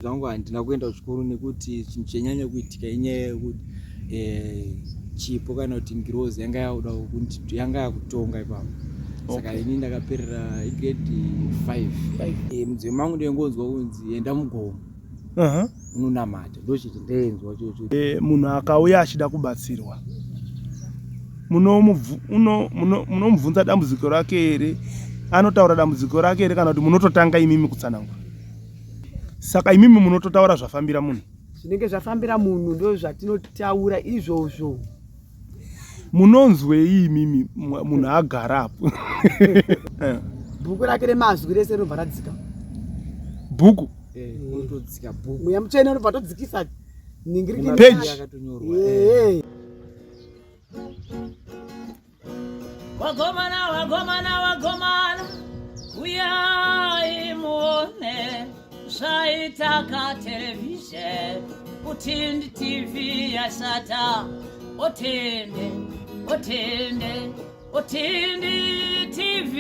Zvangu handina kuenda kuchikoro nekuti chinhu chenyanya kuitika inyaya yekuti eh, chipo kana kuti ngirozi yanga yakuda yanga yakutonga ipapo saka ini ndakaperera igrade 5 eh, mudzimu mangu ndaingonzwa kunzi enda mugomo unonamata ndochiti ndeinzwa chocho. Eh, munhu akauya achida kubatsirwa munomubvunza dambudziko rake here anotaura dambudziko rake here kana kuti munototanga imimi kutsanangura Saka imimi munototaura zvafambira munhu? Zvinenge zvafambira munhu ndo zvatinotaura izvozvo. Munonzwei imimi munhu agara apo? Eh. Bhuku rake remazwi rese rinobva radzika. Bhuku? Eh, unotodzika bhuku. Mweya mutsvene unobva todzikisa ningiriki page yakatonyorwa. Eh. Wagomana, wagomana, wagomana, uyai muone zvaita katelevhizheni Utindi TV yashata. Otende, otende, Utindi TV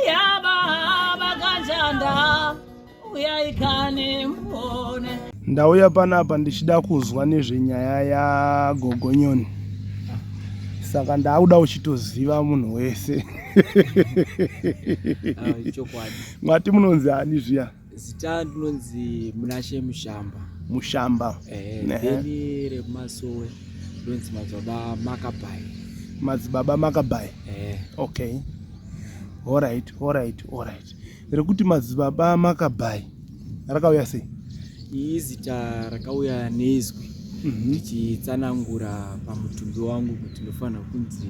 yababa kanjanda uyai kani muone. Ndauya panapa ndichida kuzwa nezvenyaya yaGogonyoni saka ndakuda uchitoziva munhu wese. Ah, chokwadi. Mwati munonzi ani zviya? Zita ndinonzi Munashe Mushamba. Mushamba. Eh, then rekumasowe ndonzi Madzibaba Makabai. Madzibaba Makabai. Eh. Okay. Alright, alright, alright. Rekuti Madzibaba Makabai rakauya sei? Izita rakauya neizwi ndichitsanangura mm -hmm. pamutumbi wangu kuti ndofanira kunzi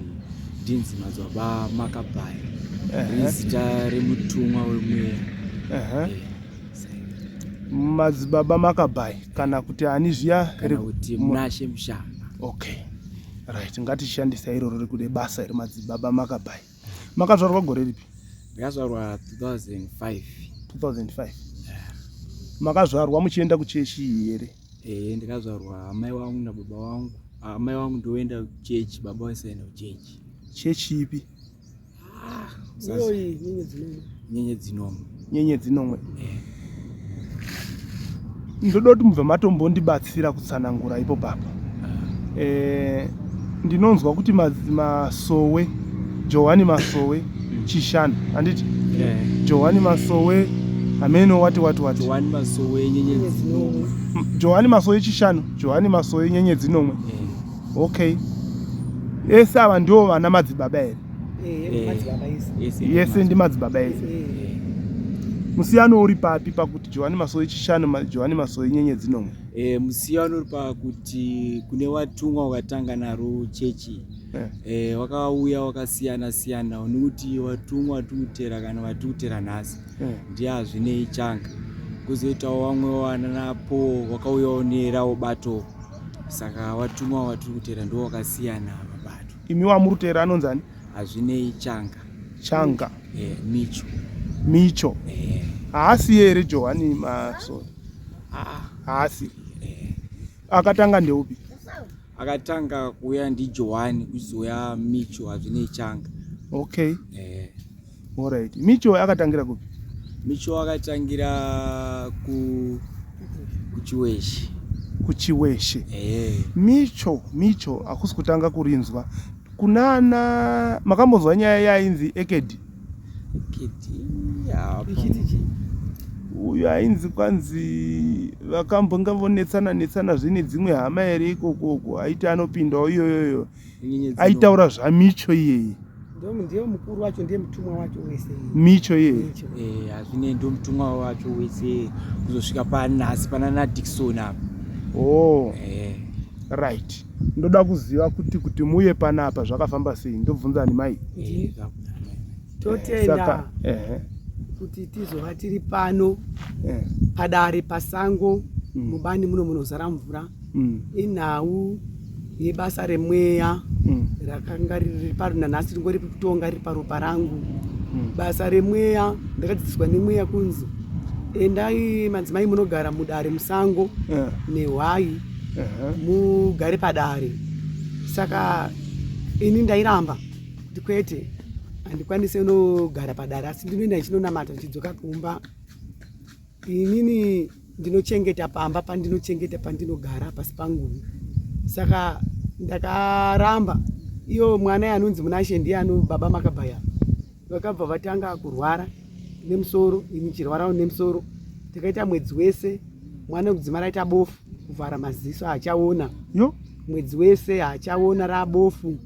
ndinzi Madzibaba Makabai. Izita remutumwa wemweya. Uh -huh. Madzibaba Makabai kana kuti ani zviya kana kuti Munashe Mushamba. Okay. Right, ngatishandisa iroro rekude basa iri Madzibaba Makabai. Makazvarwa gore ripi? Ndakazvarwa 2005. 2005. Makazvarwa muchienda kuchechi here? Eh, ndakazvarwa amai wangu nababa wangu. Amai wangu ndoenda kuchechi, baba vasaenda kuchechi. Chechi ipi? Ah, iyoyi nyenyedzi nomwe. Nyenyedzi nomwe. Nyenyedzi nomwe. Eh. Ndoda kuti mubva matombondibatsira kutsanangura ipo papa. Ah. Eh, ndinonzwa kuti masowe Johani Masowe Chishanu handiti? Yeah. Johani Masowe hameno wati wati wati. Johani Masowe nyenyedzi nomwe. Johani Masowe Chishanu, Johani Masowe nyenyedzi nomwe. Yeah. Okay. Ese ava ndiwo vana madzibaba here? Eh, madzibaba ese. Yese ndi madzibaba ese. Musiyano uri papi pakuti Johani Masowe Chishanu, Johani Masowe nyenyedzi nomwe? E, musiyano uri pakuti kune watumwa wakatanga naro chechi yeah. E, wakauya wakasiyana siyana nekuti watumwa watikutera kana watikutera nhasi yeah. Ndiye hazvinei changa kuzoitawo vamwe wananapo wakauyawo nerawo bato saka watumwa watiri kutera ndiwo wakasiyana mabato. Imi wamuri kutera anonzi ani? Hazvinei changa. Changa. E, Micho. Micho. E. Haasi here Johani Masowe? Ah. Haasi. E. Akatanga ndeupi? Akatanga kuuya ndiJohani kuchizouya Micho hazvinei changa. Okay. E. Alright. Micho akatangira kupi? Micho akatangira ku kuChiweshe. Kuchiweshe. Eh. Micho, Micho hakusi kutanga kurinzwa. Kunana makambonzwa nyaya yainzi Ekedi? Ekedi. Ya. Uyu ainzi kwanzi vakambonga vonetsana netsana zvine dzimwe hama here ikokoko aiti anopindawo iyoyoyo. Aitaura zvaMicho iyeye. Ndiye mukuru wacho, ndiye mutumwa wacho wese. Micho iyeye. Eh, hazvine ndiye mutumwa wacho wese kuzosvika panhasi pana naDickson apa. Oh. Eh. Right. Ndoda kuziva kuti kuti muuye panapa zvakafamba sei. Ndobvunza ani mai? Eh, Totenda eh. kuti tizova tiri pano eh. padare pasango mubani muno munozara mvura. Inhau yebasa remweya rakanga riri paro nanhasi ringori kutonga riri paropa rangu. Basa remweya ndakadzidziswa nemweya kunzi endai madzimai munogara mudare musango nehwai mugare padare. Saka ini ndairamba kuti kwete handikwanise unogara padare asi ndinoenda ndichinonamata ndichidzoka kumba. Inini Ndinochengeta pamba pandinochengeta pandinogara pasi pangu. Saka ndakaramba iyo mwana yanonzi Munashe ndiye ano baba Makabaya vakabva vatanga kurwara nemusoro ini chirwarawo nemusoro takaita mwedzi wese mwana wekudzimara aita bofu kuvhara maziso haachaona yo mwedzi wese haachaona raabofu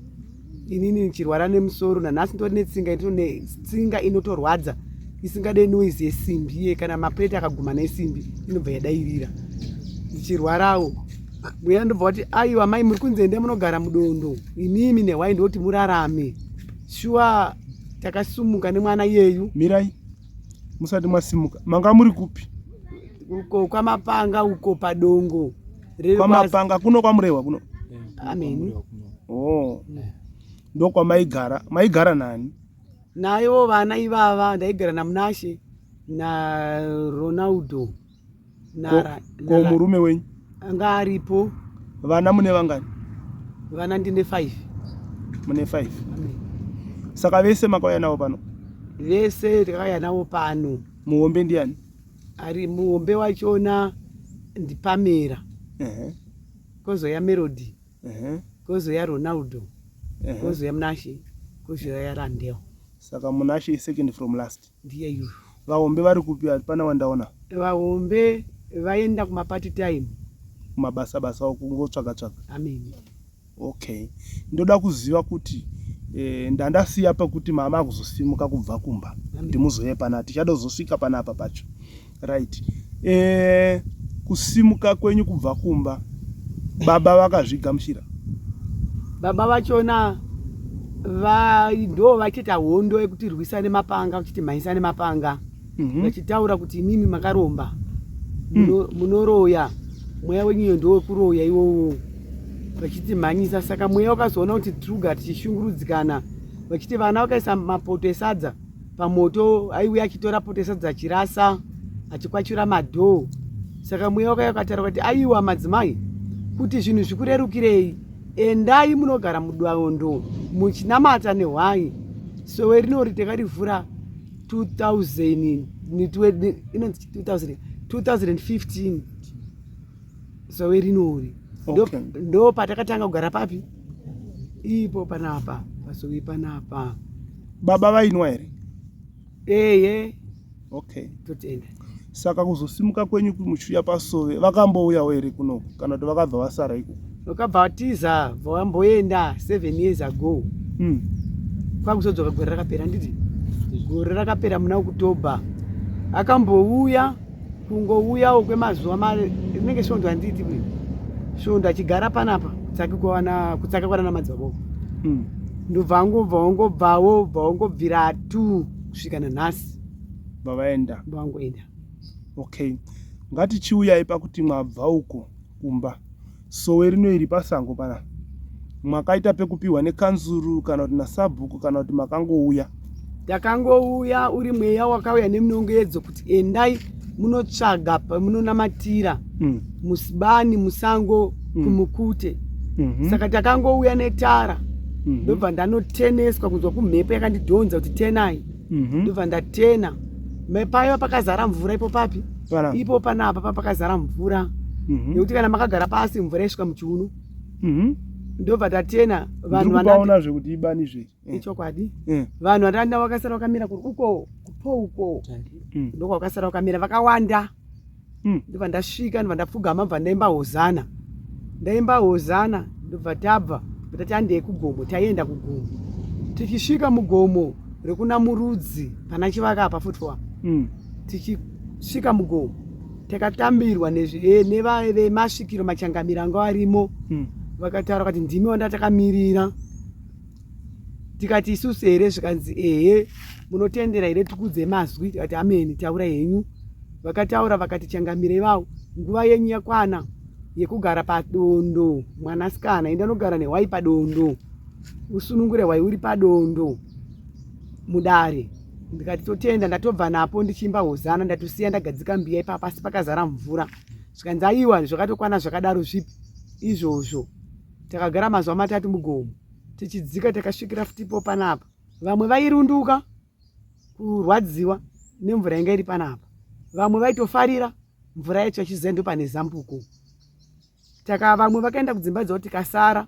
inini ndichirwara nemusoro nanhasi nditori netsinga tsinga inotorwadza isingade noise yesimbi iye kana mapureti akagumana esimbi inobva yadairira ndichirwarawo mweya ndobva wati aiwa mai muri kunzi ende munogara mudondo imimi nehwai ndoti murarame shuwa takasumuka nemwana iyeyu mirai musati mwasimuka manga muri kupi uko kwamapanga uko padongo kwamapanga kuno kwamurehwa kuno ameni oh ndokwamaigara maigara nani naivo vana ivava ndaigara namunashe naronaldo ko murume wenyu anga aripo vana mune vangani vana ndine 5 mune 5 saka vese makauya navo pano vese takauya navo pano muhombe ndiani ari muhombe wachona ndipamera uh -huh. kozoya melody uh -huh. kozoya ronaldo uh -huh. kozoya munashe kozoya randel saka munashe second from last ndiye yu vahombe vari kupi hapana wandaona vahombe vaenda kumapati time kumabasa basa okungotsvaga tsvaga ameni okay ndoda kuziva kuti eh, ndandasiya pekuti mama akuzosimuka kubva kumba kuti muzouye pana tichada kuzosvika panapa pacho right eh, kusimuka kwenyu kubva kumba baba vakazvigamuchira baba vachona ndo vachiita hondo yekutirwisa nemapanga vachitimhanyisa nemapanga mhm. vachitaura kuti imimi makaromba munoroya mweya wenyu iyo ndowekuroya iwowo vachitimhanyisa saka mweya wakazoona kuti tiri tichishungurudzikana vachiti vana vakaisa mapoto esadza pamoto aiuya achitora poto esadza achirasa achikwachura madhoo saka mweya wakauya ukataura kuti aiwa madzimai kuti zvinhu zvikurerukirei endai munogara mudondo muchinamata nehwai sowe rinori takarivhura 2000 inonzi 2000 2015 sowe rinori okay. ndo patakatanga kugara papi ipo panapa pasowe panapa baba vainwa here eye okay totenda saka kuzosimuka kwenyu muchiuya pasove vakambouyawo here kunoku kana kuti vakabva vasara ikoko vakabva vatiza vamboenda 7 years ago Kwakuzodzoka gore rakapera handiti gore rakapera muna October akambouya kungouyawo kwemazuva rinenge svondo handiti svondo achigara panapa kutsaka kwana kutsaka kwana madzibaba uko Ndobva angobva wangobvawo bva wangobvira tu kusvika nanhasi bva vaenda vangoenda okay ngatichiuyai pakuti mwabva uko kumba sowe rino iri pasango pana mwakaita pekupiwa nekanzuru kana kuti nasabhuku kana kuti makangouya takangouya uri mweya wakauya nemunongedzo kuti endai munotsvaga pamunonamatira musibani musango kumukute Saka takangouya netara ndobva ndanoteneswa kunzwa kumhepo yakandidhonza kuti tenai ndobva ndatena paiva pakazara mvura ipo papi ipo panapa pa pakazara mvura nekuti kana makagara pasi mvura isvika muchiuno ndobva tatena vanhu vanaona zvekuti ibani zve ichokwadi vanhu vandanda vakasara vakamira kuri uko kupo uko ndokwavakasara vakamira vakawanda Ndobva ndasvika ndobva ndapfugama ndobva ndaimba hozana ndaimba hozana ndobva tabva tati handei kugomo taienda kugomo tichisvika mugomo rekuna murudzi pana chivaka apa futi apa Tichisvika mugomo takatambirwa nevemasvikiro machangamiro anga arimo Vakataura kuti ndimi wanda takamirira tikati isusu here zvikanzi ehe munotendera here tikudze mazwi tikati ameni taura henyu vakataura vakati changamire ivavo nguva yenyu yakwana yekugara padondo mwanasikana enda nogara nehwai padondo usunungure hwai uri padondo mudare ndikati totenda ndatobva napo ndichiimba hozana ndatosiya ndagadzika mbiya ipapa asi pakazara mvura zvikanzi aiwa zvakatokwana zvakadaro zvipi izvozvo takagara mazuva matatu mugomo tichidzika takasvikira futipo panapa vamwe vairunduka kurwadziwa nemvura yanga iri panapa vamwe vaitofarira Mvura yacho yachiziva ndopane zambuko. Taka vamwe vakaenda kudzimba dzavo tikasara.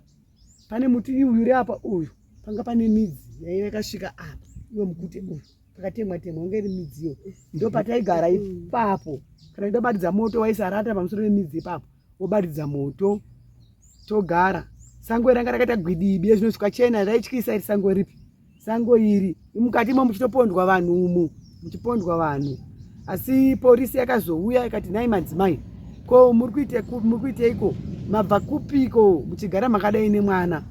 Pane muti uyu uri apa uyu panga pane midzi yaiva yakasvika apa iwo mukute uyu pakatemwa temwa wanga iri midzi iyo ndopataigara ipapo. Kana ndabatidza moto waisarata pamusoro pemidzi ipapo wobatidza moto togara. Sango ranga rakaita gwidibi ezvino zvikachena raityisa iri sango ripi sango iri mukati imo muchitopondwa vanhu umu muchipondwa vanhu asi porisi yakazouya ikati nhai madzimai ko muri kuiteiko mabva kupiko muchigara makadai nemwana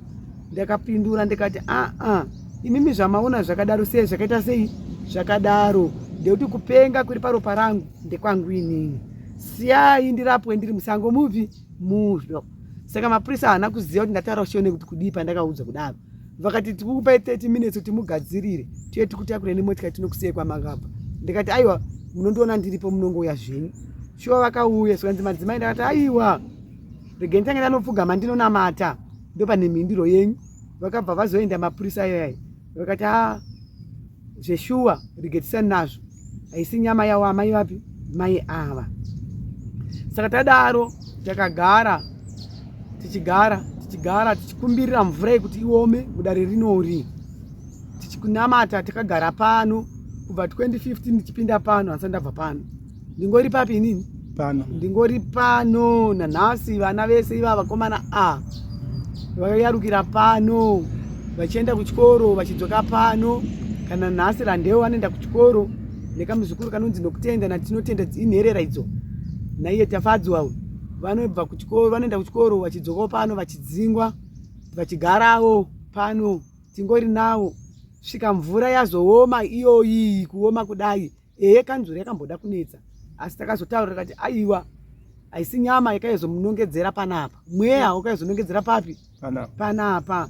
ndakapindura ndikati aa imimi zvamaona zvakadaro sei zvakaita sei zvakadaro ndekuti kupenga kuri paropa rangu ndekwangu inini siyai ndirapwe ndiri musango mupi muno saka mapurisa haana kuziva kuti ndataura kuchione kuti kudii pandakaudzwa kudaro vakati tikukupai 30 minutes kuti mugadzirire tiye tikutakure nemotikari tinokusiyai kwamakabva ndikati aiwa munondiona ndiripo munongouya zvenyu shuwa vakauya zvikanzi madzimai ndakati aiwa regai nditange ndanopfugama ndinonamata ndopane mhinduro yenyu vakabva vazoenda mapurisa ayoyayo vakati a zveshuwa rege tisani nazvo haisi nyama yawo amai vapi mai ava saka tadaro takagara tichigara tichigara tichikumbirira mvura yekuti iome mudare rinori tichikunamata takagara pano kubva 2015 ndichipinda pano handisati ndabva pano ndingori papi inini pano ndingori pano nanhasi vana vese iva vakomana a vakayarukira pano vachienda kuchikoro vachidzoka pano kana nhasi randeo vanoenda kuchikoro nekamuzukuru kanonzi nokutenda natinotenda inherera idzo naiye tafadzwa vanobva kuchikoro vanoenda kuchikoro vachidzokawo pano vachidzingwa vachigarawo pano tingori nawo svika mvura yazooma iyoyi kuoma kudai Ehe kanzuru yakamboda kunetsa asi takazotaura tikati aiwa haisi nyama yakaizomunongedzera panapa mweya wakaizonongedzera papi panapa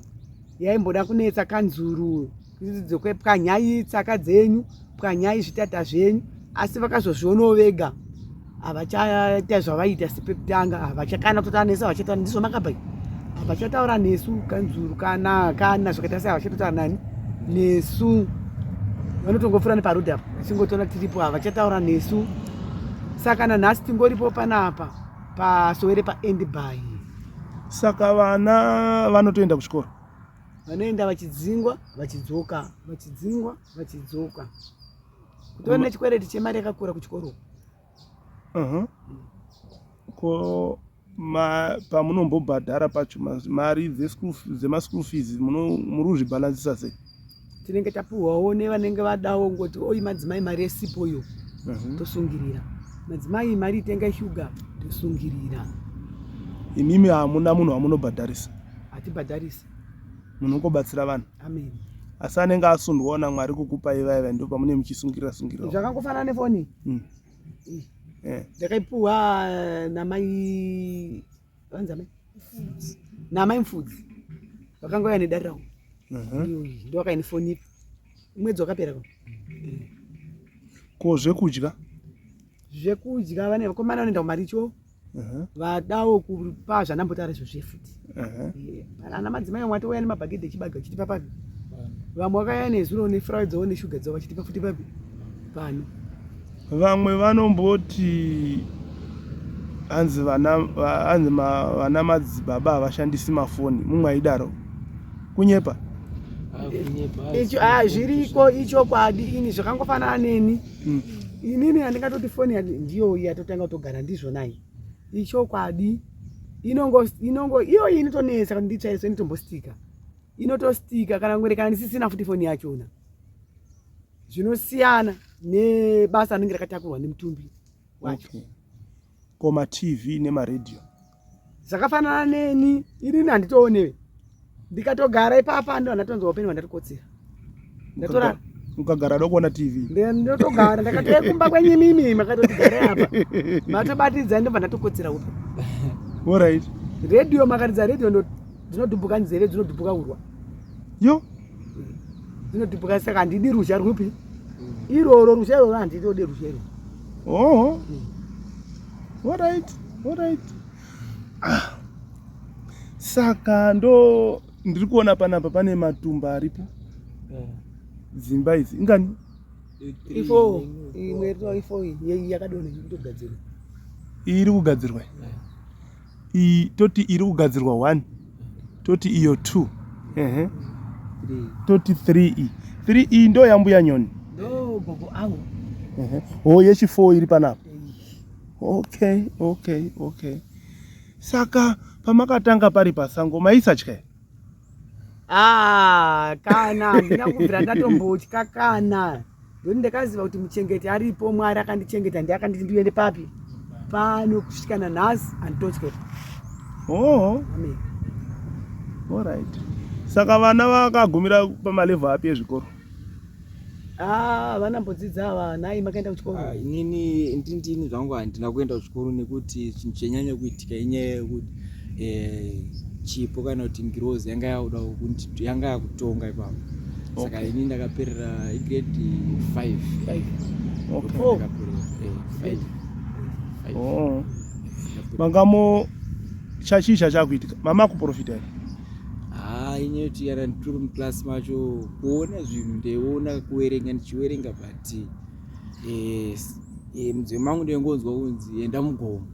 yaimboda kunetsa kanzuru dzokwe pwanyai tsaka dzenyu pwanyai zvitata zvenyu asi vakazozvionawo vega havachaita zvavaiita sepekutanga havachakana kutotaura nesu havachataura ndizvo makabva havachataura nesu kanzuru kana kana zvakaita sei havachatotaura nani nesu vanotongopfuura neparodhi apa vachingotoona tiripo havachataura nesu saka nanhasi tingoripo panapa pasowere paendby saka vana vanotoenda kuchikoro vanoenda vachidzingwa vachidzoka vachidzingwa vachidzoka kutori nechikwereti chemari yakakura kuchikoro uh-huh. ko pamunombobhadhara pacho mari dzemaschool fees muri kuzvibhalansisa sei tinenge tapuhwawo nevanenge vadawo ngoti oyi madzimai mari yesipo iyo mhm. tosungirira madzimai mari itenga shuga tosungirira imimi hamuna munhu wamunobhadharisa hatibhadharisi munhu ungobatsira vanhu amen asi anenge asundwawo namwari kukupai vaya vaya ndo pamune muchisungirira sungirira zvakangofanana nefoni mm. Eh. Ndakaipuwa eh, namai vanzi amai namai mfudzi vakangouya nedare rangu mhm. ndovakainifonipa mwedzi wakapera ko ko zvekudya zvekudya vane vakomana vanoenda kumaricho vadawo kupa zvandambotaura izvo zvefuti eh, ana madzimai vamwe atouya nemabhagedhi echibage vachitipa papi vamwe vakauya nezuro nefurawi dzavo neshuga dzavo vachitipa futi papi pano vamwe vanomboti hanzi vana hanzi vana madzibaba havashandisi mafoni mumwe aidaro kunyepa icho ah, zviriko ichokwadi ini zvakangofanana neni mm. Inini handingatoti foni ndiyo yatotanga kutogara ndizvo nai. Ichokwadi inongo inongo iyo inotonetsa kuti nditsvaiso inotombostika. Inotostika kana ngwere kana ndisisina futi foni yachona. Zvinosiyana nebasa rinenge rakatakurwa nemutumbi wacho. Okay. Ko maTV nemaredio? Zvakafanana neni, inini handitoonewe. Ndikatogara ipapa ndo handatonzwa upenyu hwandatokotsera. Ndatorara. Ukagara dokuona TV. Ndinotogara ndakatouya kumba kwenyu imimi makatoti gare apa. Matobatidza ndobva ndatokotsera upe. All right. Radio makaridza radio ndo dzinodhubhuka nzeve dzinodhubhuka urwa. Yo. Dzinodhubhuka saka handidi ruzha rwupi? Iroro ruzha iroro handitode ruzha iroro. Oh. All right. All right. Ah. Saka ndo ndiri kuona panapa pane matumba aripo. Dzimba idzi ingani? Ifo imwe rino ifo iyi yakadonha ndogadzirwa. Iyi iri kugadzirwa iyi toti iri kugadzirwa 1 toti iyo 2 ehe toti 3 iyi 3 iyi ndo yambuya nyoni ndo gogo avo ehe ho yechi 4 iri panapa okay okay okay saka pamakatanga pari pasango maisatya here Ah, kana handina kubvira ndatombotya kana ndoni ndakaziva kuti muchengeti aripo mwari akandichengeta ndiye akanditi ndiende papi pano kusvika nanhasi handitotye oh amen alright saka vana vakagumira pamalevho api ezvikoro Ah, vanambodzidza ava nhai makaenda kuchikoro Ah, inini ndindini zvangu handina kuenda kuchikoro nekuti chinhu chenyanya kuitika inyaya yekuti eh, chipo kana kuti ngirozi yanga yakuda yanga yakutonga ipapo saka Okay. ini ndakaperera igrade 5 Okay. Ndakaperera, eh, five. Five. Oh. Ndakaperera. Mangamo chachii chachakuitika mama kuprofita here haa inyaya yekuti kana ndituri muclass macho kuona zvinhu ndeiona kuverenga ndichiverenga but eh, eh, mudziyo mangu ndingonzwa kunzi enda mugomo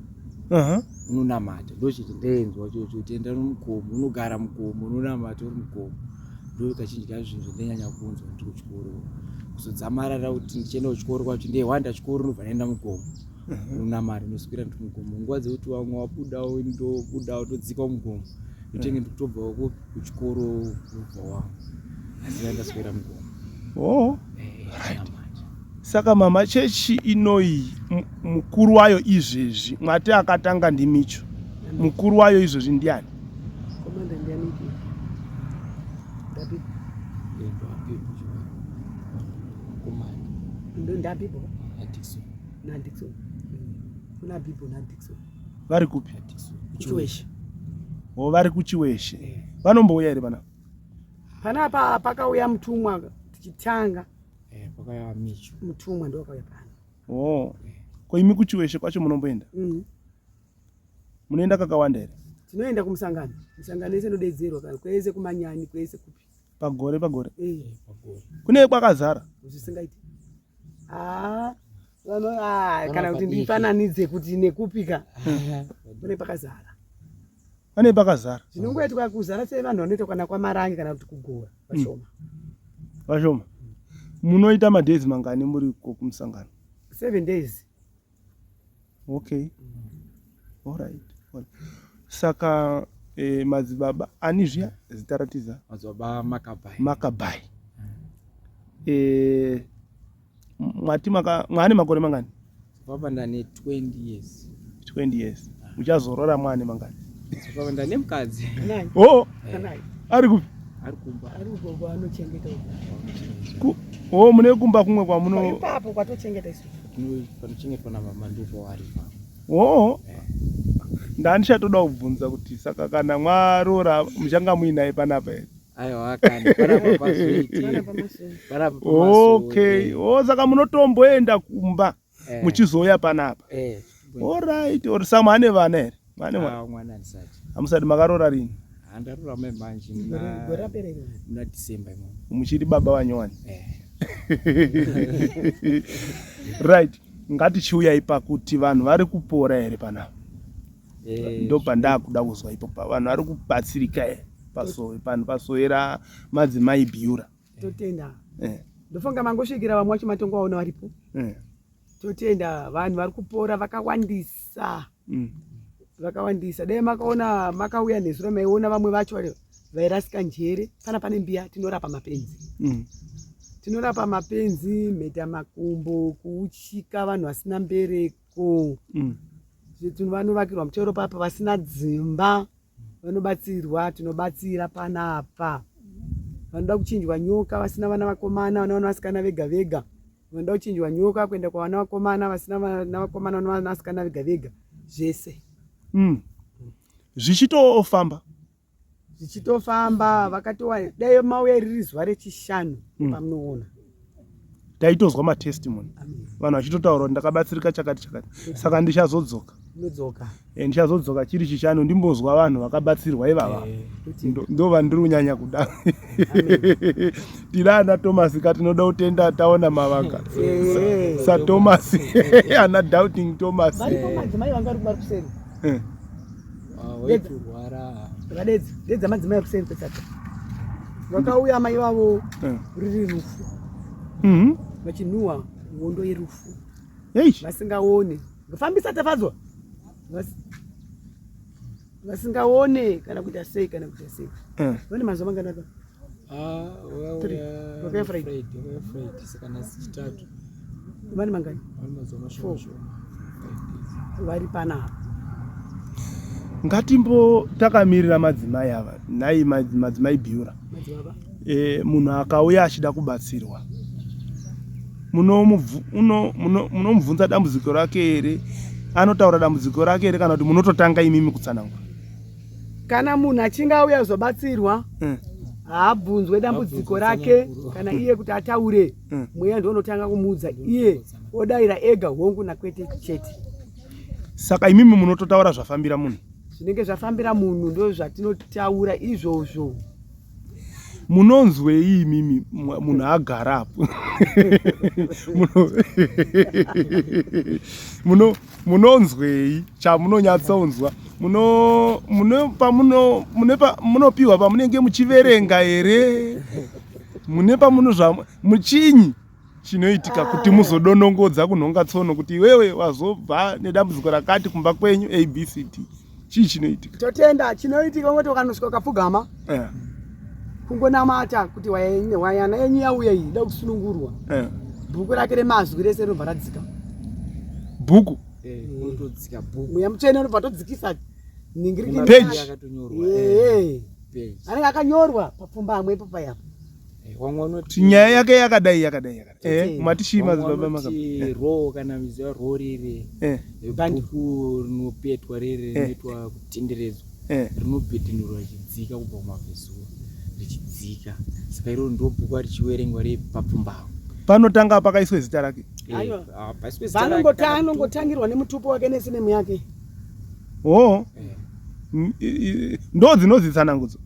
unonamata ndochiti ndeinzwa chocho kuti enda mugomo unogara mugomo unonamata uri mugomo ndo kazhinji kacho zvinhu zvandainyanya kunzwa ndiri kuchikoro kuzodzamarara kuti ndichienda kuchikoro kwacho ndehwanda chikoro ndobva ndaenda mugomo unonamata ndoswera ndiri mugomo nguva dzekuti vamwe wabudawo ndobudawo todzikawo mugomo ndotenge ndikutobvawo kuchikoro kubva wangu asi ndaswera mugomo Oh. Eh, right. Saka mama chechi inoyi mukuru wayo izvezvi mwati akatanga ndimicho mukuru wayo izvezvi ndiani? Komanda ndiani? Ndapi? Ndo ndabibo. Na Dixon. Kuna Bibo na Dixon. Vari kupi? Kuchiweshe. Oh, vari kuchiweshe. Eh. Vanombouya here panapa? Panapa pakauya mutumwa tichitanga. Eh, pakauya Micho. Mutumwa ndo akauya pano. Oh. Ko imi kuchiweshe kwacho munomboenda? Munoenda kakawanda here? Tinoenda kumusangano. Musangano yese inodedzerwa kana kwese kumanyani kwese kupi. Pagore pagore. Eh. Pagore. Kune kwakazara. Zvisingaiti. Ah, vano ah, kana kuti ndifananidze kuti nekupika. Kune pakazara. Pane pakazara. Zvinongoitwa kuzara sevanhu vanoita kana kwamarange kana kuti kugora vashoma. Vashoma. Munoita madays mangani muri kumusangano? 7 days. Okay. All right. All right. Saka eh, madzibaba ani zviya zita ratiza? Madzibaba Makabai. Makabai. Eh, mwati maka mwane makore mangani? Papa ndane 20 years. 20 years. Muchazorora mwane mangani? Papa ndane mukadzi. Oh. Ari kupi? Ari kumba. Ari uko anochengeta uko. Oh, mune kumba kumwe kwamuno. Ipapo kwatochengeta isu. Panochengetwa na mama ndipo ari. Oh. Ndandichatoda kubvunza kuti saka kana mwaroora muchanga muinaye panapa here? Aiwa kani panapa pazoiti. Panapa Okay. Oh, saka munotomboenda kumba Eh. muchizouya panapa. Eh. Alright, or sama ane vana here? Mane mwana. Ah, mwana andisati. Hamusati makaroora rini? Handarora mai manje Gore rapera iro. muna December imomo. Muchiri baba vanyowani. Eh. Right. Ngatichiuyai pakuti vanhu vari kupora here panapa. Eh, Ndopandakuda kuzwa ipo pa vanhu vari kubatsirika here pasowe pano pasowera madzimai Bhiura. Totenda. Eh. Ndofunga mangosvikira vamwe vacho matongovaona varipo. Eh. Totenda vanhu vari kupora vakawandisa. Vakawandisa. Dai makaona makauya nezuro maiona vamwe vacho vari vairasika njere. Pana pane mbiya tinorapa mapenzi. Tinorapa mapenzi, mheta makumbo, kuuchika vanhu vasina mbereko. Vanovakirwa mutero papa vasina dzimba vanobatsirwa, tinobatsira panapa. Vanoda kuchinjwa nyoka vasina vana vakomana, vana vana vasikana vega vega. Vanoda kuchinjwa nyoka kuenda kwavana vakomana vasina vana vakomana, vana vana vasikana vega vega. Zvese. Zvichitofamba. Zvichitofamba vakatowa dai mauya riri zuva rechishanu pamunoona. Taitozwa matestimony. Vanhu vachitotaura kuti ndakabatsirika chakati chakati. Saka ndichazodzoka. Unodzoka. Eh, ndichazodzoka chiri chishanu ndimbozwa vanhu vakabatsirwa ivava eh. Ndo vandiri kunyanya kuda. Tina ana Thomas ka tinoda kutenda taona mavanga eh. saThomas ana doubting Thomas. Varipo madzimai vanga vari kuseri. Ah, waitorwara. Vadedzi, dedza madzimai ari kuseri kwetsata. Vakauya mai vavo riri rufu. Vachinhuwa hondo yerufu. Vasingaone. Fambisa Tafadzwa. Vasingaone kana kuita sei kana kuita sei. Vane mazuva mangani apa? Ah, Three. Wakauya Friday. Wakauya Friday, saka nhasi Chitatu. Vane mangani? Vane mazuva mashoma Four. shoma. 5 days. Vari panapa. Ngatimbo takamirira madzimai ava. Nhai madzimai Biura. Madzibaba. Munhu akauya achida kubatsirwa, munomubvunza dambudziko rake here? Anotaura dambudziko rake here kana kuti munototanga imimi kutsanangura? Kana munhu achinge auya kuzobatsirwa, haabvunzwe dambudziko Haabvunzwe rake tsananguro. kana iye kuti ataure. Mweya ndiwo unotanga kumuudza, iye odaira ega hongu nakwete chete. Saka imimi munototaura zvafambira munhu? Zvinenge zvafambira munhu ndo zvatinotaura izvozvo. Munonzwei imimi munhu agara apo? Munonzwei chamunonyatsonzwa? Munopiwa pamunenge muchiverenga here? Mune pamunozva muchinyi chinoitika kuti muzodonongodza kunhonga tsono kuti iwewe wazobva nedambudziko rakati kumba kwenyu ABCD? Chii chinoitika? Totenda. Chinoitika ungoti ukanosvika ukapfugama, kungonamata kuti wayana yenyu yauya iyi ida kusunungurwa. Bhuku rake remazwi rese rinobva radzika. Bhuku? Unotodzika bhuku. Mweya Mutsvene unobva todzikisa ningiriki Page. Yakatonyorwa. Page. Anenge akanyorwa papfumbamwe ipo paya. Wamwe vanoti Nyaya yake yakadai yakadai yakadai. Mati chii Vamwe madzibaba vanoti ro kana miziva ro riri bhuku rinopetwa riri rinoitwa kutenderedzwa, rinopetenurwa richidzika kubva kumabvezuva richidzika, saka iro ndo bhuku richiverengwa riri papfumbamwe. Panotanga pakaiswe zita rake. Aiwa. Paiswe zita rake kana Anongotangirwa nemutupo wake nesinemu yake. Ndo dzinonzi tsanangudzo.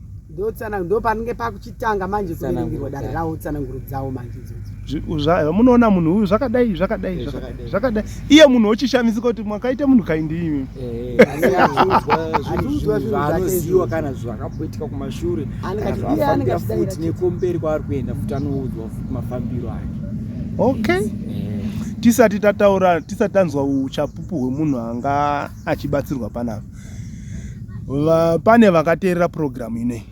Ndo panenge pakuchitanga manje Tsananguro kuverengerwa dare dzake. rawo, tsananguro dzawo manje idzodzo. Munoona munhu uyu zvakadai zvakadai zvakadai Zvakadai. zvakadai, iye munhu ochishamisika kuti mwakaita munhu kaindi imi. Asi achiudzwa Achiudzwa zvinhu zvinhu zvake zvaanoziwa izvozvo. kana zvakamboitika kumashure, Anenge kana iye anenge zvafambira achidaira futi nekumberi kwaari kuenda futi, anoudzwa futi mafambiro ake. Tisati tataura, tisati tanzwa uchapupu hwemunhu anga achibatsirwa panapa, pane vakateerera purogiramu inei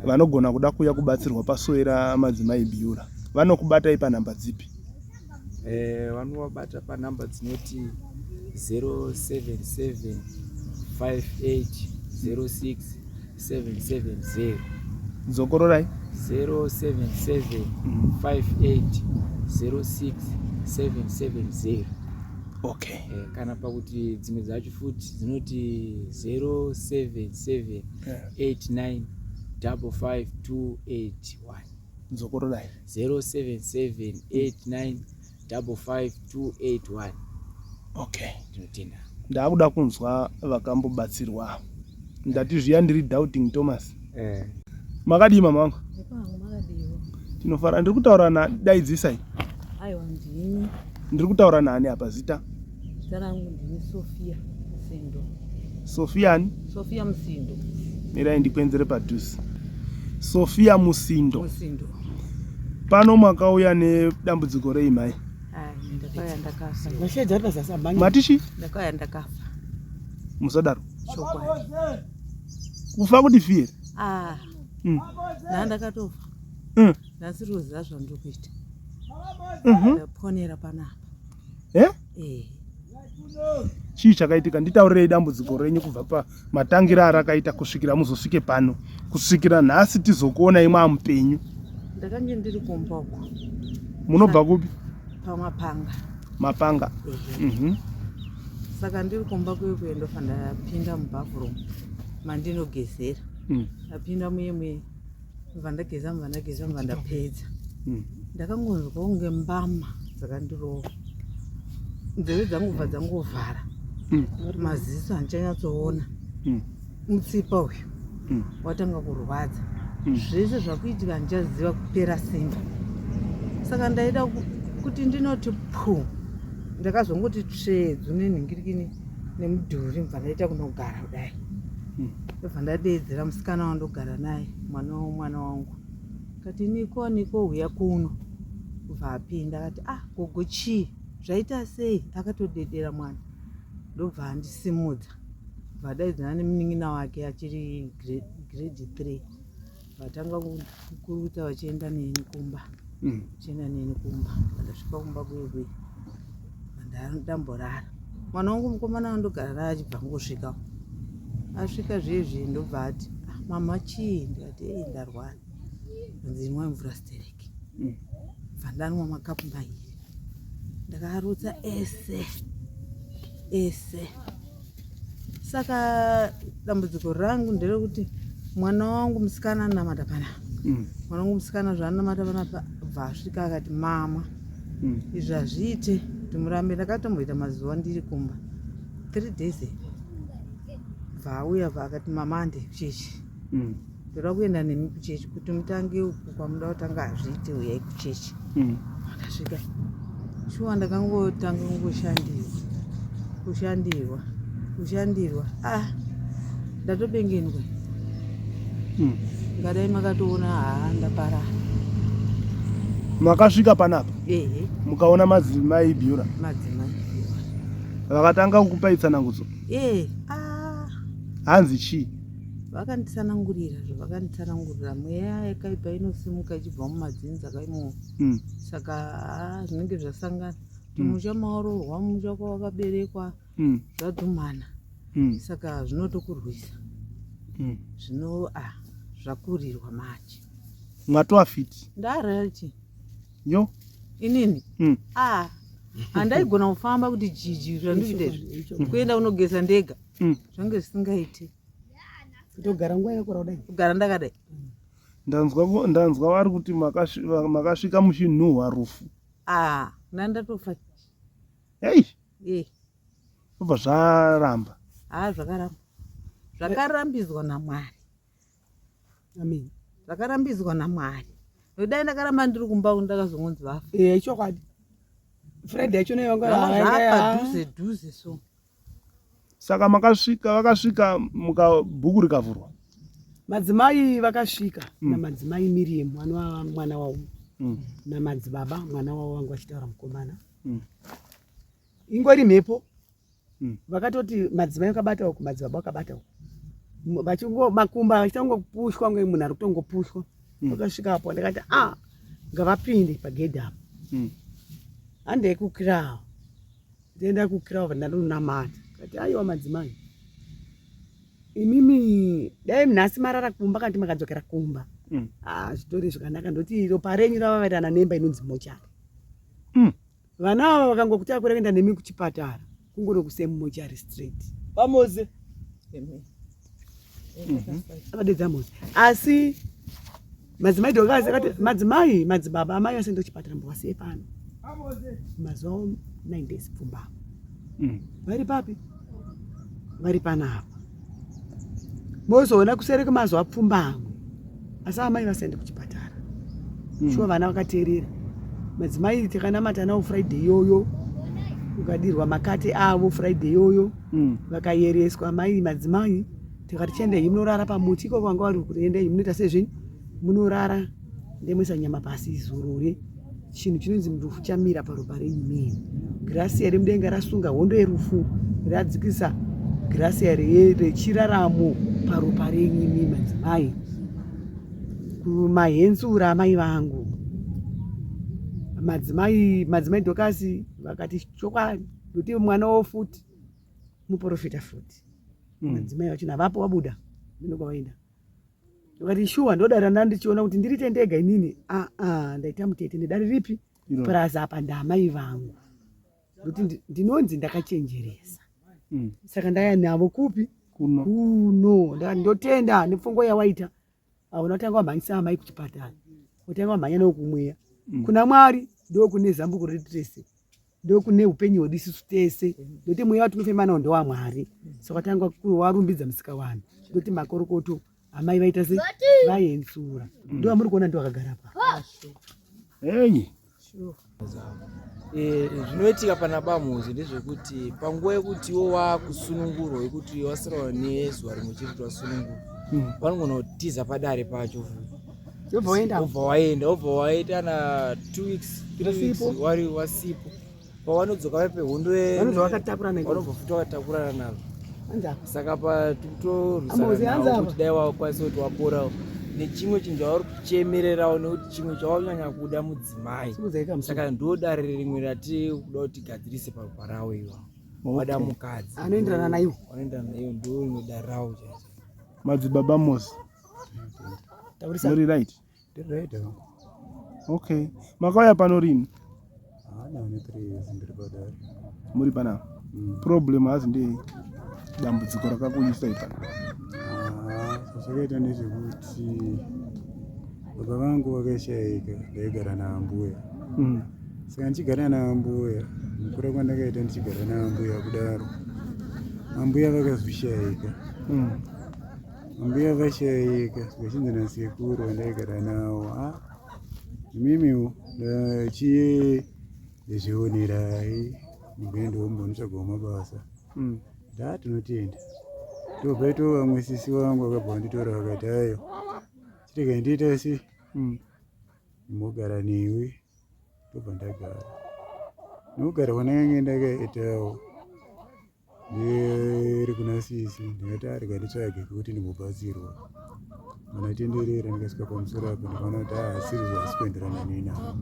vanogona kuda kuuya kubatsirwa pasowera madzimai Biura, vanokubatai panhamba dzipi? Vanovabata panhamba dzinoti 077 58 06 770. Dzokororai. 077 58 06 770. Kana pakuti dzimwe dzacho futi dzinoti 077 89 55 281. Dzokororai. 077 89 55 281. Ndinotenda. Ndakuda kunzwa vakambobatsirwa. Ndati zviya ndiri doubting Thomas. Makadii mama vangu? Ndikwangu makadiwo. Tinofara. Ndiri kutaura na daidzisai. Aiwa ndini. Ndiri kutaura naani apa zita? Zita rangu ndini Sofia Musindo. Sofia ani? Sofia Musindo. Mirai ndikwenzere padhuze. Sofia Musindo. Musindo. Pano makauya nedambudziko rei mai? Ai, ndakauya ndakafa. Mashedzi ari pazasi amhanya. Matichi? Ndakauya ndakafa. Musadaro. Chokwadi. Kufa kuti fi here? Ah. Ndakatofa. Ndasiri kuziva zvandiri kuita. Ndaponera panapa. Chii chakaitika? Nditaurirei dambudziko renyu kubva pamatangira arakaita kusvikira muzosvike pano, kusvikira nhasi tizokuonai mwamupenyu. Ndakange ndiri kumba uko. Munobva kupi? Pamapanga. Mapanga. Saka ndiri kumba kuye kuye ndofa ndapinda mubhavhuromu mandinogezera. Ndapinda muye muye ndobva ndageza, ndobva ndageza, ndobva ndapedza. Ndakangonzwa kunge mbama dzakandirova. Nzeve dzangu bva dzangovhara. Maziso handichanyatsoona. Mutsipa uyu watanga kurwadza. Zvese zvakuitika handichaziva kupera simba. Saka ndaida kuti ndinoti pu. Ndakazongoti tsvedzu nenhingirikini nemudhuri mbva ndaita kunogara kudai. Ndobva ndadeedzera musikana wandogara naye mwana womwana wangu. Kati Niko Niko huya kuno. Kubva apinda akati ah gogo chii zvaita sei akatodedera mwana ndobva andisimudza bva adaidzana nemunin'ina wake achiri grade 3 vatanga kukurutsa vachienda neni kumba vachienda mm. neni kumba ndasvika kumba kuye kuye ndamborara mwana wangu mukomana wandogara naye achibva ngosvika asvika zviye ndobva ati ah, mama chii ndikati ei ndarwara anzi inwai mvura stereki mm. bva ndanwa makapu mairi ndakarutsa ese ese saka dambudziko rangu nderekuti mwana wangu musikana anamata panapa mm. mwana wangu musikana zvaanamata panapa bva asvika akati mama mm. izvi hazviite kuti murambe ndakatomboita mazuva ndiri kumba three days bva auya bva akati mama hande kuchechi mm. ndoda kuenda nemi kuchechi kuti mutange uku kwamuda kutanga hazviite uyai kuchechi mm. akasvika shuwa ndakangotanga kungoshandirwa kushandirwa kushandirwa ah ndatobengenwa mm. ngadai makatoona haa ndaparara makasvika panapa ehe mukaona madzimai bhiura madzimai vakatanga kukupai tsanangudzo ee ah. hanzi chii Vakanditsanangurira zvavakanditsanangurira mweya yakaipa inosimuka ichibva mumadzinza kaimo mm. saka haa zvinenge zvasangana kuti mm. musha maoroorwa musha kwawakaberekwa mm. zvadhumana mm. saka zvinotokurwisa mm. zvino ah, zvakurirwa manje mwatova fiti ndarati yo inini mm. ah handaigona kufamba kuti jiji zvandikuita izvi mm. kuenda kunogeza ndega mm. zvange zvisingaiti kutogara nguva yakakura kudai kugara ndakadai ndanzwa ndanzwa vari kuti makasvika muchinhuhwa rufu ah ndandatofa hei eh obva zvaramba ah zvakaramba zvakarambidzwa namwari amen zvakarambidzwa namwari dai ndakaramba ndiri kumba ndakazongonzi vafa eh chokwadi friday yacho nayo vanga padhuze dhuze so Saka makasvika vakasvika muka bhuku rikavhurwa. Madzimai vakasvika mm. namadzimai Miriam anova mwana wavo mm. namadzibaba mwana wavo vanga vachitaura mukomana mm. ingori mhepo mm. vakatoti madzimai vakabata uku madzibaba vakabata uku vachingo makumba vachita kungopushwa kunge munhu ari kutongopushwa mm. vakasvika apo ndakati a ah, ngavapinde pagedhi apo mm. handei kukirawo Ndienda kukira ndandonamata kati aiwa madzimai imimi dai nhasi marara kumba kanti makadzokera kumba mm. ah, zvitori zvakanaka ndoti ropa renyu ravavairana nemba inonzi mochari mm. vana ava vakangokutakura kuenda nemi kuchipatara kungonokusemu mochari straight pamoze akadedza Mose asi madzimai dokazi akati madzimai madzibaba amai vase ndochipatara mbovasiye pano mazuva 9 days pfumbamwe mm. vari papi vari panapa mozoona kusere kwemazuva pfumbamwe asi amai vasaende kuchipatara mm. shuwa vana vakateerera madzimai takanamata nawo friday iyoyo ukadirwa makate avo friday iyoyo mm. vakayereswa mai madzimai tikati chiendai munorara pamuti ikoko vanga vari kuti endai munoita sezvenyu munorara ndemuisa nyama pasi zorore chinhu chinonzi rufu chamira paropa renyu mii grasia remudenga rasunga hondo yerufu radzikisa grasia rechiraramo paropa renyu mii madzimai kumahenzura amai vangu madzimai madzimai dokasi vakati chokwadi kuti mwana wo futi muprofita futi mm. madzimai vacho navapo vabuda mino kwavaenda vakati shuwa ndodara ndandichiona kuti ndiri tendega inini aa ah, ndaita mutete nedare ripi plus apa ndamai vangu nokuti ndinonzi ndakachenjeresa mm. saka ndaya navo kupi kuno, kuno. ndotenda nepfungwa yawaita hauna kutanga wamhanyisa amai kuchipatara utanga wamhanya nokumweya mm. kuna mwari ndokune zambuko redu tese. Ndokune upenyu hwedu isusu tese, ndokuti mweya watinofema nawo ndowamwari. Saka tanga warumbidza musika wanhu, ndoti makorokoto amai vaita se vayensura, ndo vamuri kuona ndo vakagara pa. Hey. Eh, zvinoitika pana bamuzi ndezvekuti panguva yekuti iwo wakusunungurwa yekuti wasarawa nezuva rimwe chete kuti wasunungurwa hmm. vanogona kutiza padare pacho futi wobva waenda wobva waita na two weeks three weeks wari wasipo pavanodzoka vari pehondo vanobva futi vakatakurana navo saka patikutorwisana kuti dai wakwanisa kuti waporawo nechimwe chinhu chavari kuchemererawo nekuti chimwe chawanyanya kuda mudzimai saka ndo dare rimwe rati kuda kuti tigadzirise paropa rawo iwa wada mukadzi anoenderana naiwo anoenderana naiwo ndo rimwe dare rawo chaizvo madzibaba mosi muri right Ndiri right hangu. Okay. Makauya pano rini? Haana ane 3 years ndiri padare. Muri panapa? Mm. Problem hazi ndei? Dambudziko rakakuisai pano. Ah, zvakaita ndezvekuti baba vangu vakashaika ndaigara naambuya. Mm. Saka ndichigara naambuya, mukura kwandakaita ndichigara naambuya kudaro. Ambuya vakazoshaika. Mm. Ambuya vashaika vachinzi nasekuru vandaigara navo a ah, imimiwo chiye ndizvionerai ndimboendawo ndimbonotsvagawo mabasa mm. ndaa tinotenda ndobva ito vamwe sisi vangu vakabva vanditora vakati ayo chirega ndiita se mm. ndimbogara newe ndobva ndagara nokugara kwandakange ndakaitawo Ndiri kuna sisi ndikati arega nditsvage kuti ndimbobatsirwa. Ndatenderera ndikasvika pamusoro apo ndikaona kuti haasiri zvasi kuenderana neni apa.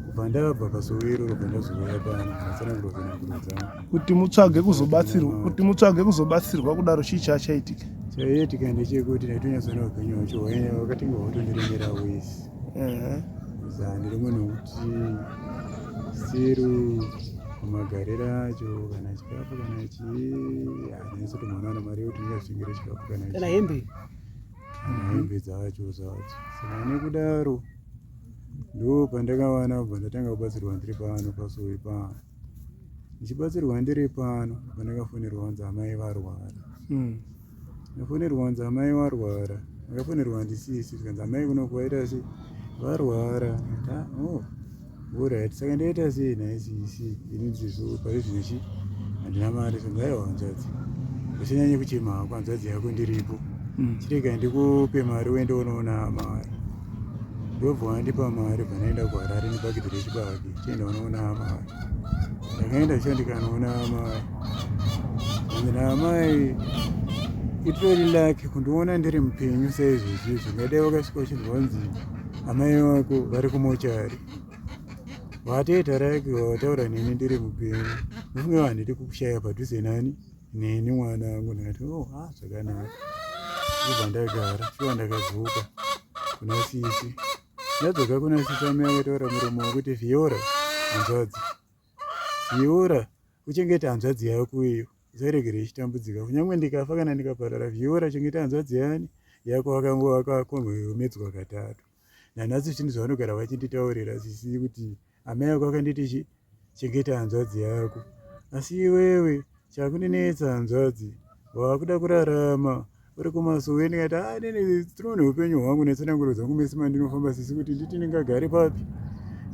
Kubva ndabva pasowero robva ndazouya pano ndatsanangura tsananguro dzangu. Kuti mutsvage kuzobatsirwa kuti mutsvage kuzobatsirwa kudaro chii chachaitika? Chaiitika ndechekuti ndaitonyatsoona upenyu hwacho hwakatinge hwatondiremera wese. Ndiri munhu wekuti siru magariro acho kana chikafu kana chii handinyatsoti mwana mari yekuti ndingatengere chikafu kana kana hembe kana hembe dzacho zvacho saka nekudaro ndo pandakawana kubva ndatanga kubatsirwa ndiri pano pasowe pano ndichibatsirwa ndiri pano pandakafonerwa kunzi amai varwara hmm. Ndafonerwa kunzi amai varwara. Ndakafonerwa ndisisi zvikanzi amai kuno kwaita sei varwara. Ndikati ah, oh alright saka ndaita sei nhai sisi ini ndizvo pari zvino chi handina mari zvikanzi aiwa hanzvadzi usanyanye kuchema hako hanzvadzi yako ndiripo mm. chirega ndikupe mari uende unoona amai ndobva wandipa mari bva ndaenda kuharare nebhaketi rechibage chienda unoona amai ndakaenda sha ndikanoona amai hanzi naamai itori laki kundiona ndiri mupenyu saizvozvi izvi ngadai wakasvika uchinzwa kunzi amai vako vari kumochari watoita raki wataura neni ndiri mupenyu ndofunga handidi kukushaya padhuze nani neni mwana wangu ndikati oh ah zvakanaka ndobva ndagara shuwa ndakadzoka kuna sisi ndadzoka kuna sisi amai akataura muromo wekuti vhiora hanzvadzi vhiora uchengete hanzvadzi yako iyo usaregere ichitambudzika kunyange ndikafa kana ndikaparara vhiora chengeta hanzvadzi yani yako wakakonhomedzwa katatu nanhasi zvinhu zvavanogara vachinditaurira sisi kuti amai ako akanditi chi chengeta hanzvadzi yako asi iwewe chakundinetsa hanzvadzi wakuda kurarama uri kumasowe ndikati ah nene tinoone upenyu hwangu netsananguro dzangu mese mandinofamba sisi kuti nditi ndingagare papi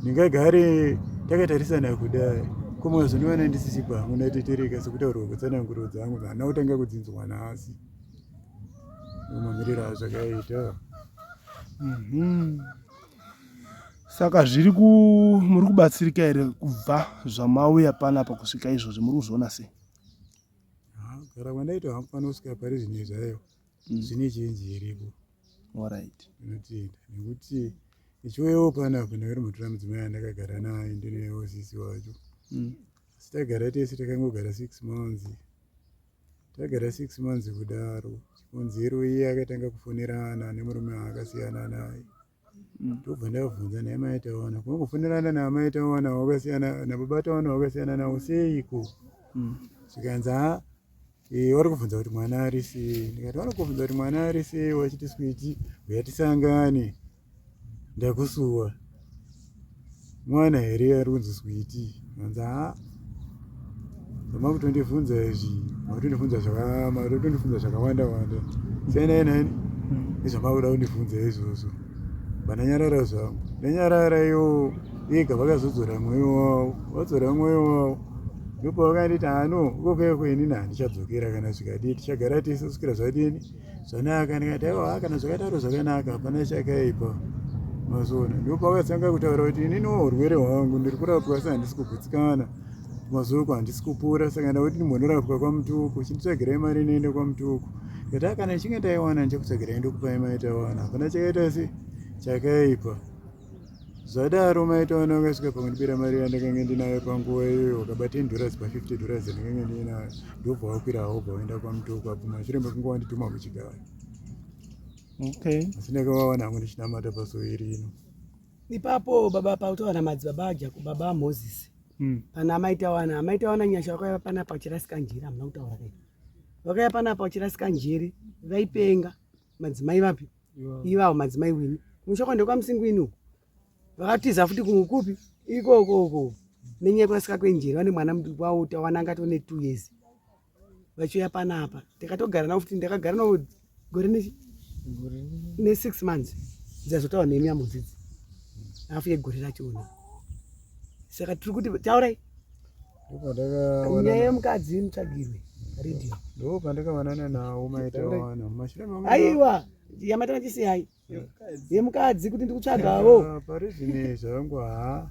ndingagare takatarisana kudai ko mazondiwana ndisisi pangu ndatetereka sekutaurwa kwetsananguro dzangu handina kutanga kudzinzwa nhasi mamiriro azvakaita mhm. Saka zviri ku muri kubatsirika here kubva zvamauya panapa kusvika izvozvi muri kuzviona sei? Kugara kwandaita hangu pano kusvika pari zvino zvayo mm. zvine chenji iripo. Alright. Ndinotenda nekuti ndichiuyawo panapa ndakati mutora mudzimai andakagara naye ndinewo sisi wacho. Mm. Asi tagara tese takangogara six months. Tagara six months kudaro chikonzero iye akatanga kufonerana nemurume waakasiyana naye. Ndobva ndabvunza naye mai Tawana, kungofonerana naamai Tawana wakasiyana nababa Tawana wakasiyana nawo seiko? Zvikanzi ha eh, vari kubvunza kuti mwana ari sei. Ndikati vari kubvunza kuti mwana ari sei wachiti switi uya tisangane ndakusuwa. Mwana here ari kunzi switi? Zvikanzi haa zvamakutondibvunza izvi makutondibvunza makutondibvunza zvakawanda wanda siyanai nani nezvamakuda kundibvunza izvozvo vandanyarara zvangu ndanyarara iwo ega vakazodzora mwoyo wavo vadzora mwoyo wavo ndopavakanditi hano ikoko inini handichadzokera kana zvikadii tichagara tese kusvikira zvadini zvanaka ndikati aiwa kana zvakadaro zvakanaka hapana chakaipa mazona ndopavakatanga kutaura kuti ininiwo urwere hwangu ndiri kurapwa asi handisi kugutsikana mazoko handisi kupora saka ndakuti ndimbonorapwa kwamutuku chinditsvagirai mari inoenda kwamutuku ndikati a kana ichinge ndaiwana ndichakutsvagirai ndokupai mai tawana hapana chakaita se chakaipa Zvadaro mai Tawana vakasvika pakundibira mari yandakange ndinayo panguva iyoyo vakaba 10 dollars pa 50 dollars yandakange ndinayo ndobva wakwira wobva waenda kwamutoko apo mashure mekunge wandituma kuchigayo. Okay. Asi ndakavawana hangu ndichinamata pasowe rino. Ipapo baba pautaura madzibaba aJaku baba Moses. Pana amai Tawana, amai Tawana Nyasha vakauya panapa vachirasika njere hamuna kutaura kai. Vakauya panapa vachirasika njere vaipenga madzimai vapi? Ivavo madzimai wini. Kumusha kwande kwaMusingwini uko. Vakatiza futi kupi ikoko uko. Nenyaya yekurasika kwenjere vane mwana muduku wavo Tawana anga atone 2 years. Vachiuya panapa tikatogara navo futi ndakagara navo gore ne ne 6 months dzazotaura nemi amudzidzi hafu yegore rachona saka tiri kuti taurai nyaya yemukadzi mutsvagirwe radio ndopandakawanana nawo maitawana mumashure aiwa yamatana chisiyai yemukadzi kuti ndikutsvagawo ah, pari zvine zvangu haa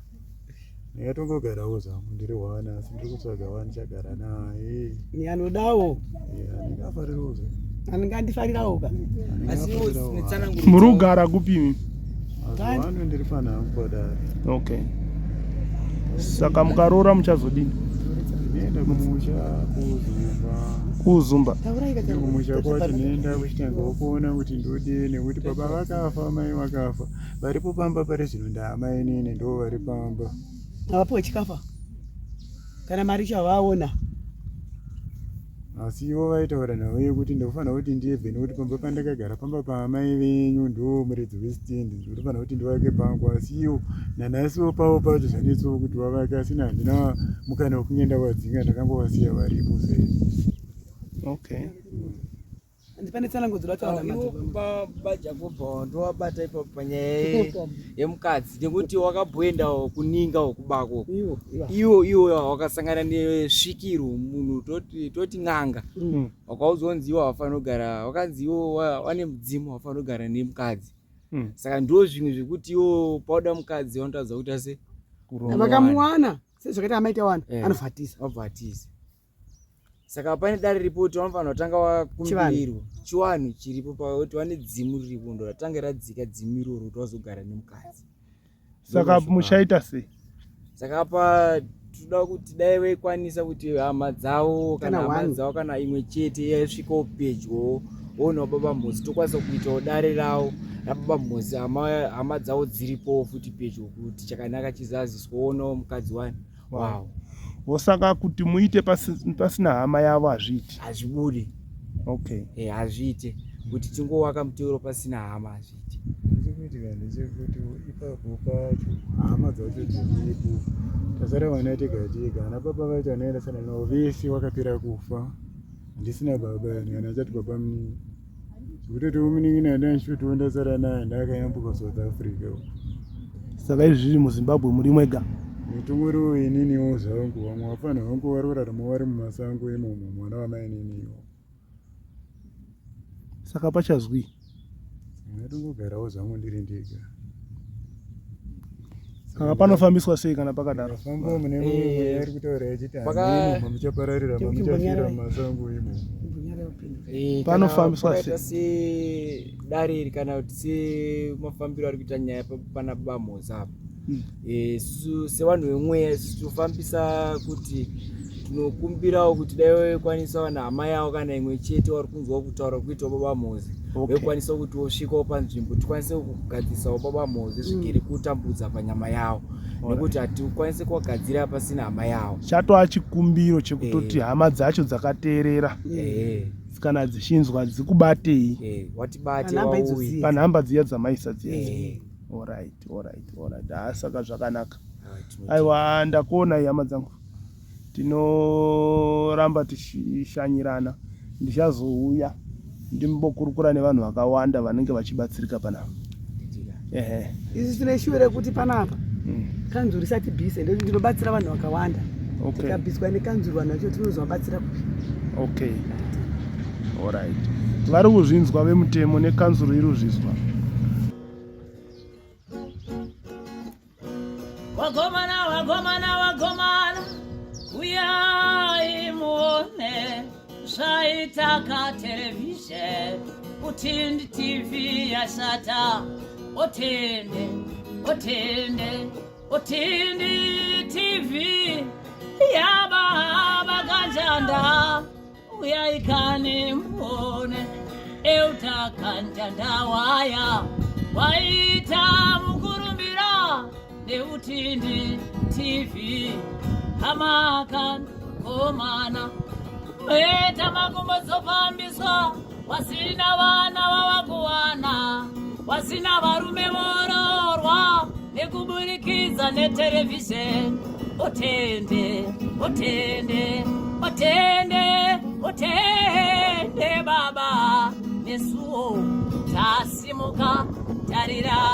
ndingatongogarawo zvangu ndiri hwana asi ndiri kutsvaga wandichagara naye anodawo andingafarirawo zve andingandifarirawo ka muri kugara kupi imi mazuva ano ndiri panhangu padare okay saka mukaroora muchazodini ndinoenda kumusha kuzumba kuzumba kumusha kwacho ndinoenda kuchitanga kuona kuti ndodii nekuti baba vakafa mai vakafa varipo pamba pari zvino ndaamai nini ndo vari pamba avapiwe chikafa kana mari chavaona Asi ivo vaitaura nhau yekuti ndinofanira kuti ndibve nekuti pamba pandakagara pamba paamai venyu ndo muridzi wesitendi ndinofanira kuti ndivake pangu asi ivo nanhasiwo pavo pacho zvanetsawo kuti vavake asi ini handina mukana wekunge ndavadzinga ndakangovasiya varipo saizvo. Okay. Pane tsanangudzo ah, ivo baba Jakobho ndowabata ipapo panyaya yemukadzi nekuti wakabhoendawo kuninga kubako iwo iwo wakasangana nesvikiro munhu toti toti n'anga mm. wakaudzwa kunzi iwo hawafanira kugara wakanzi iwo wane mudzimu hawafanira kugara nemukadzi mm. saka ndo zvimwe zvekuti iwo pauda mukadzi vanotaridza kuti ase vakamuwana sezvakaita amaita wana eh, anovatisa vabvatisa saka pane dare ripo kuti vanofanira kutanga wakumbirirwa chiwanhu chiripo pakuti vane dzimu riripo ndo ratanga radzika dzimu iroro kuti vazogara nemukadzi saka muchaita sei saka apa toda kuti dai vaikwanisa kuti hama dzavo kana hama dzavo kana imwe chete yaisvikawo pedyo oonawo baba mhozi tokwanisa kuitawo dare ravo rababa mhozi hama dzavo dziripowo futi pedyo kuti chakanaka chizaziswa oonawo mukadzi wani Wow. Wosaka kuti muite pasina hama yavo hazviiti. Hazvibudi. Okay. Eh, hazviite kuti tingowaka muteuro pasina hama hazviite. Chikuitika ndechekuti ipapo pacho hama dzacho dziripo. Tasara vana tega tega ana baba vacho anoenda sana navo vese vakapera kufa. Handisina baba yani kana achati baba munini. Zvekutoti munin'ina ndandichitotiwo ndasara naye ndakayambuka South Africa. Saka izvi zviri muZimbabwe muri mwega? Mutunguriwo ininiwo zvangu vamwe vapfanha vangu vari kurarama vari mumasango imomo mwana wamaininiwo. Saka pachazwii? Ndingatongogarawo zvangu ndiri ndega. Saka panofambiswa sei kana pakadaro? Famba mune mumwe mweya ari kutaura achiti hameno mamuchapararira mamuchafira mumasango imomo. Eh, Panofambiswa sei? Sedare iri kana kuti semafambiro ari kuita nyaya pana Bamhoza apa. Eh, isusu sevanhu vemweya isusu tinofambisa kuti tinokumbirawo kuti dai vaikwanisa vana hama yavo kana imwe chete vari kunzwa kutaura kuitawo baba mhozi Okay. vaikwanisa kuti vosvikawo panzvimbo tikwanise kugadzirisawo baba mhozi zvigere kutambudza panyama yavo nekuti hatikwanise kuvagadzira pasina hama yavo Chatova chikumbiro chekutoti hama dzacho dzakateerera kana dzichinzwa dzikubatei watibate Panhamba idzo wauye dziya. panhamba dziya dzamaisa dziya. Alright, alright, alright. Haa saka zvakanaka. Aiwa ndakuonai hama dzangu. Tinoramba tichishanyirana. Ndichazouya ndimbokurukura nevanhu vakawanda vanenge vachibatsirika panapa. Ehe. Isu tine shuwa rekuti panapa kanzuru isati bise ndoti ndinobatsira vanhu vakawanda. Okay. Tikabviswa nekanzuru vanhu vacho tinozovabatsira kupi? Okay. Alright. Vari kuzvinzwa vemutemo nekanzuru iri kuzvizwa. Wagomana, wagomana, wagomana, uyai muone zvaita katerevhizheni utindi TV yashata otende otende otindi TV yababa kanjanda uyai kani muone euta kanjanda waya waita mukurumbira neutindi tv hamakan komana meta makumbo dzofambiswa wasina vana vavakuwana wasina varume vororwa nekuburikidza neterevhizheni otende otende otende otende baba nesuwo tasimuka tarira.